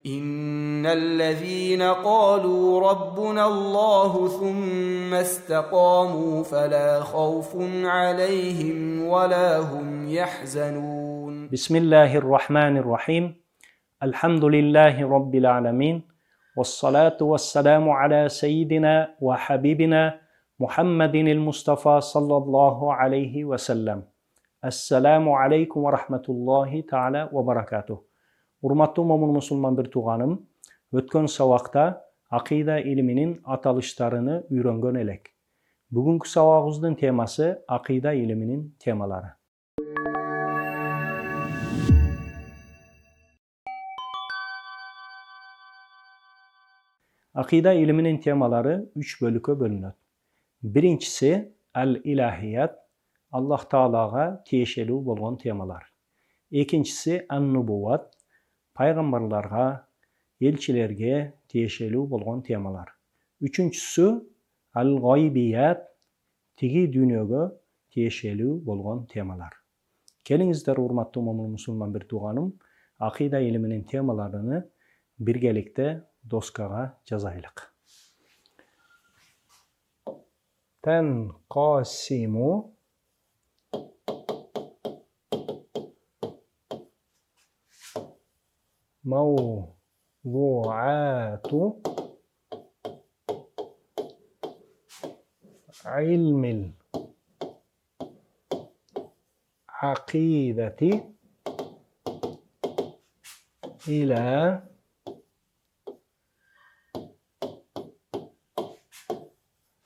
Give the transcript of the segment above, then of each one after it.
إن الذين قالوا ربنا الله ثم استقاموا فلا خوف عليهم ولا هم يحزنون. بسم الله الرحمن الرحيم. الحمد لله رب العالمين، والصلاة والسلام على سيدنا وحبيبنا محمد المصطفى صلى الله عليه وسلم. Ассаламу алейкум ва рахматуллахи таала ва баракатух. Урматтуу момун мусулман бир тууганым, өткөн сабакта акыйда илиминин аталыштарыны үйрөнгөн элек. Бүгүнкү сабагыбыздын темасы акыйда илиминин темалары. Акыйда илиминин темалары үч бөлүккө бөлүнөт. Биринчиси ал-илахият, Аллах Таалага тиешелүү болгон темалар. Экинчиси ан-нубуват, пайгамбарларга, элчилерге тиешелүү болгон темалар. Үчүнчүсү ал-гайбият, тиги дүйнөгө тиешелүү болгон темалар. Келиңиздер, урматтуу момун мусулман бир тууганым, акыйда илиминин темаларыны биргеликте доскага жазайлык. Тенкасиму موضوعات علم العقيدة إلى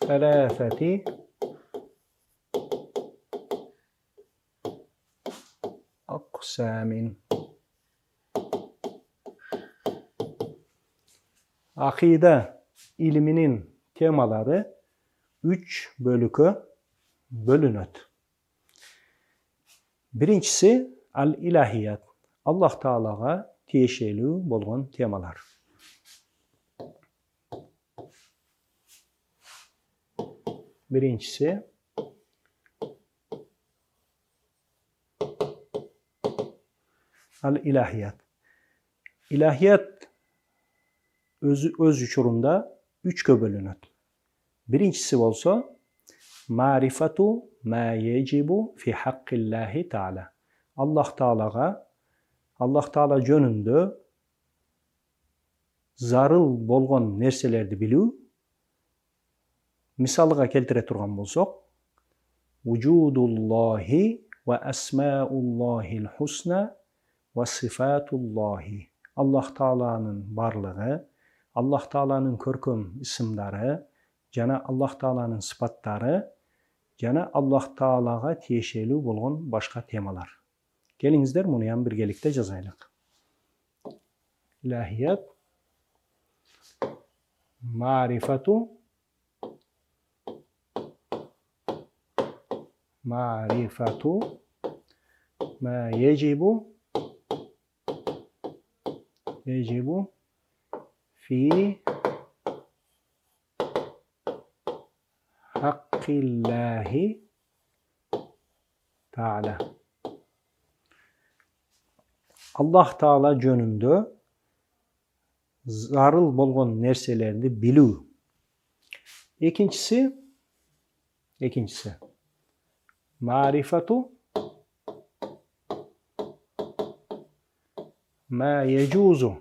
3 أقسام. Akide ilminin temaları 3 bölükü bölünöt. Birincisi al-ilahiyat, Allah Taala'ga тиешелүү болгон темалар. Биринчиси al-ilahiyat. Ilahiyat өз учурунда үчкө бөлүнөт. Биринчиси болсо марифату ма ежибу фи хаккиллахи таала. Аллах Таалага, Аллах Таала жөнүндө зарыл болгон нерселерди билүү. Мисалга келтире турган болсок, вужудуллахи ва асмауллахил хусна ва сифатуллахи. Аллах Тааланын барлыгы, Аллах Тааланын көркөм ысымдары жана Аллах Тааланын сыпаттары жана Аллах Таалага тиешелүү болгон башка темалар. Келиңиздер, муну ям биргеликте жазайлык. Илахият, марифату, марифату ма ежибу, ежибу في حق الله Teala. Allah Teala жөнүндө зарыл болгон нерселерди билүү. Экинчиси марифату ма ежузу,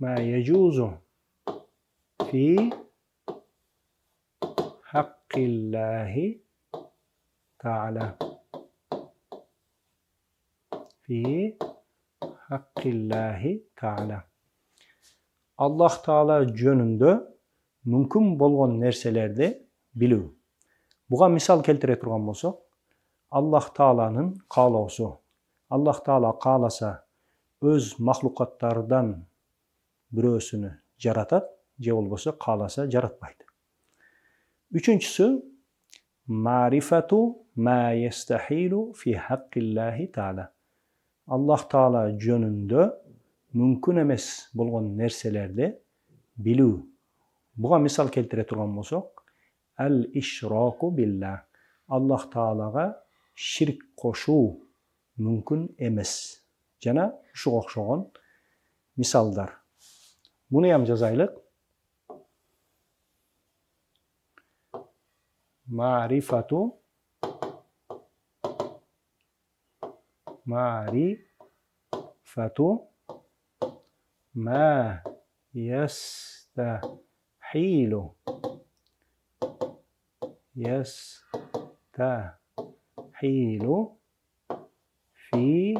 ما يجوز في حق الله تعالى، في حق الله تعالى. Allah Teala жөнүндө мүмкүн болгон нерселерди билүү. Буга мисал келтире турган болсок, Аллах Тааланын каалоосу. Аллах Таала кааласа өз махлукаттардан бирөөсүнү жаратат, же болбосо кааласа жаратпайт. Үчүнчүсү марифату ма ястахилу фи хаккиллахи таала. Аллах Таала жөнүндө мүмкүн эмес болгон нерселерди билүү. Буга мисал келтире турган болсок, ал-ишраку билла. Аллах Таалага ширк кошуу мүмкүн эмес Жана ушуга окшогон мисалдар. Муну хам жазайлык. Марифату марифату ма ястахилу ястахилу фи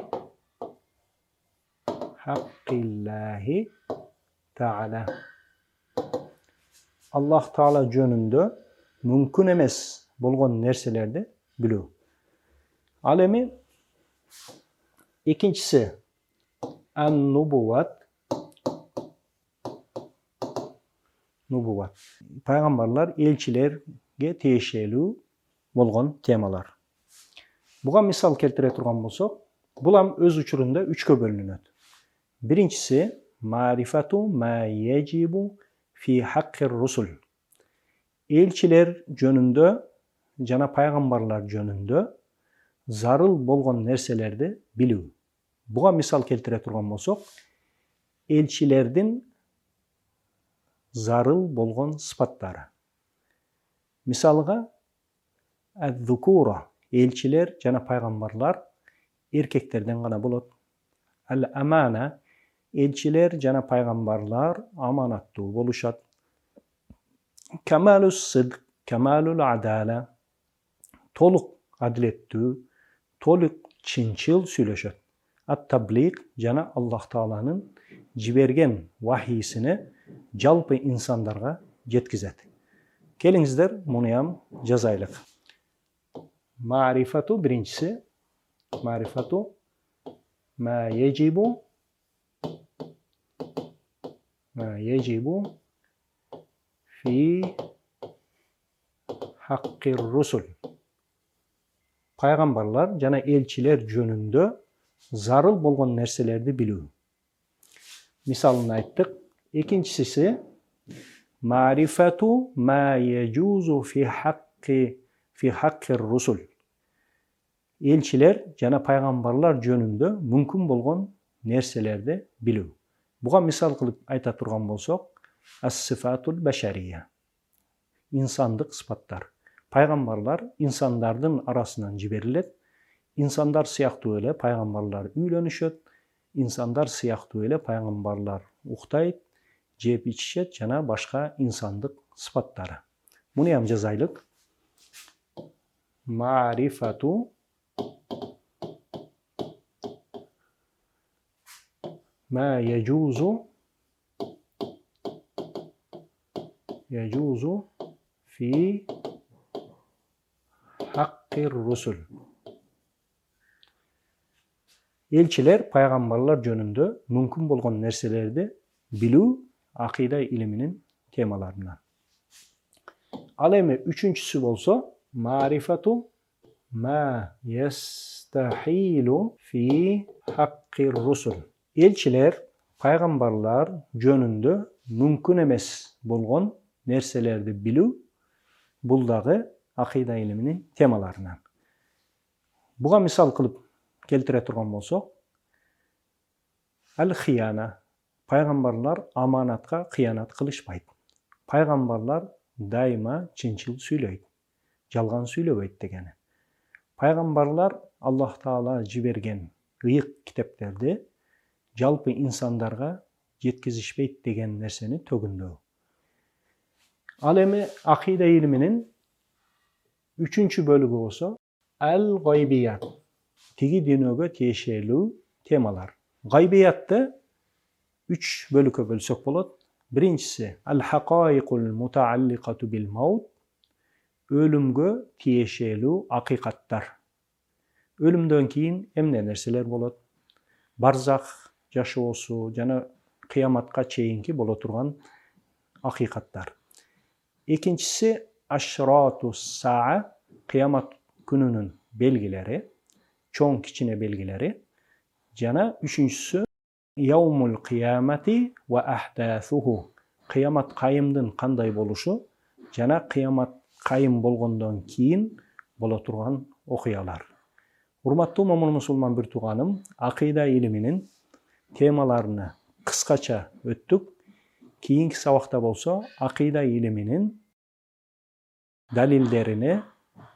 хаккиллахи таала. Аллах Таала жөнүндө мүмкүн эмес болгон нерселерди билүү. Ал эми экинчиси ан-нубуват. Нубуват. Пайгамбарлар, элчилерге тиешелүү болгон темалар. Буга мисал келтире турган болсок, бул ам өз учурунда үчкө бөлүнөт. Биринчиси марифату ма ежибу фи хаккир русул. Элчилер жөнүндө жана пайгамбарлар жөнүндө зарыл болгон нерселерди билүү. Буга мисал келтире турган болсок, элчилердин зарыл болгон сыпаттары. Мисалга ад-зукура, элчилер жана пайгамбарлар эркектерден гана болот. Ал-амана, элчилер жана пайгамбарлар аманаттуу болушат. Камалус сыдк, камалул адала, толук адилеттүү, толук чынчыл сүйлөшөт. Ат-таблиг жана Аллах Тааланын жиберген вахийсини жалпы инсандарга жеткизет. Келиңиздер, муну хам жазайлык. Марифату биринчиси, марифату ма ежибу, ма ежибу фи хаккир русул. Пайгамбарлар жана элчилер жөнүндө зарыл болгон нерселерди билүү. Мисалын айттык. Экинчиси марифату ма ежузу фи хакки фи хаккир русул. Элчилер жана пайгамбарлар жөнүндө мүмкүн болгон нерселерди билүү. Буга мисал кылып айта турган болсок, ас-сифатул башария. Инсандык сыпаттар. Пайгамбарлар инсандардын арасынан жиберилет. Инсандар сыяктуу эле пайгамбарлар үйлөнүшөт. Инсандар сыяктуу эле пайгамбарлар уктайт, жеп ичишет жана башка инсандык сыпаттары. Муну хам жазайлык. Марифату ма ежузу ежузу фи хаккир русул. Элчилер, пайгамбарлар жөнүндө мүмкүн болгон нерселерди билүү акыйда илиминин темаларынан. Ал эми үчүнчүсү болсо марифату ма ястахилу фи хаккир русул. Элчилер, пайгамбарлар жөнүндө мүмкүн эмес болгон нерселерди билүү, бул дагы акыйда илиминин темаларынан. Буга мисал кылып келтире турган болсок, ал-хияна, пайгамбарлар аманатка кыянат кылышпайт. Пайгамбарлар дайыма чынчыл сүйлөйт, жалган сүйлөбөйт дегени. Пайгамбарлар Аллах Таала жиберген ыйык китептерди жалпы инсандарга жеткизишпейт деген нерсени төгүндөө. Ал эми акыйда илиминин үчүнчү бөлүгү болсо ал-гайбият, тиги дүйнөгө тиешелүү темалар. Гайбиятты үч бөлүккө бөлсөк болот. Биринчиси ал-хакаикул мутаалликату бил маут, өлүмгө тиешелүү акыйкаттар. Өлүмдөн кийин эмне нерселер болот? Барзах жашоосу жана кыяматка чейинки боло турган акыйкаттар. Экинчиси ашрату саа, кыямат күнүнүн белгилери, чоң кичине белгилери. Жана үчүнчүсү яумул кыямати ва ахдасуху, кыямат кайымдын кандай болушу жана кыямат кайым болгондон кийин боло турган окуялар. Урматтуу момун мусулман бир тууганым, акыйда илиминин темаларына кыскача өттүк. Кийинки сабакта болсо акыйда илиминин далилдерине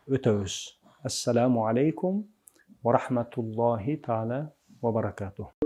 өтөбүз. Ассаламу алейкум ва рахматуллахи таала ва баракатух.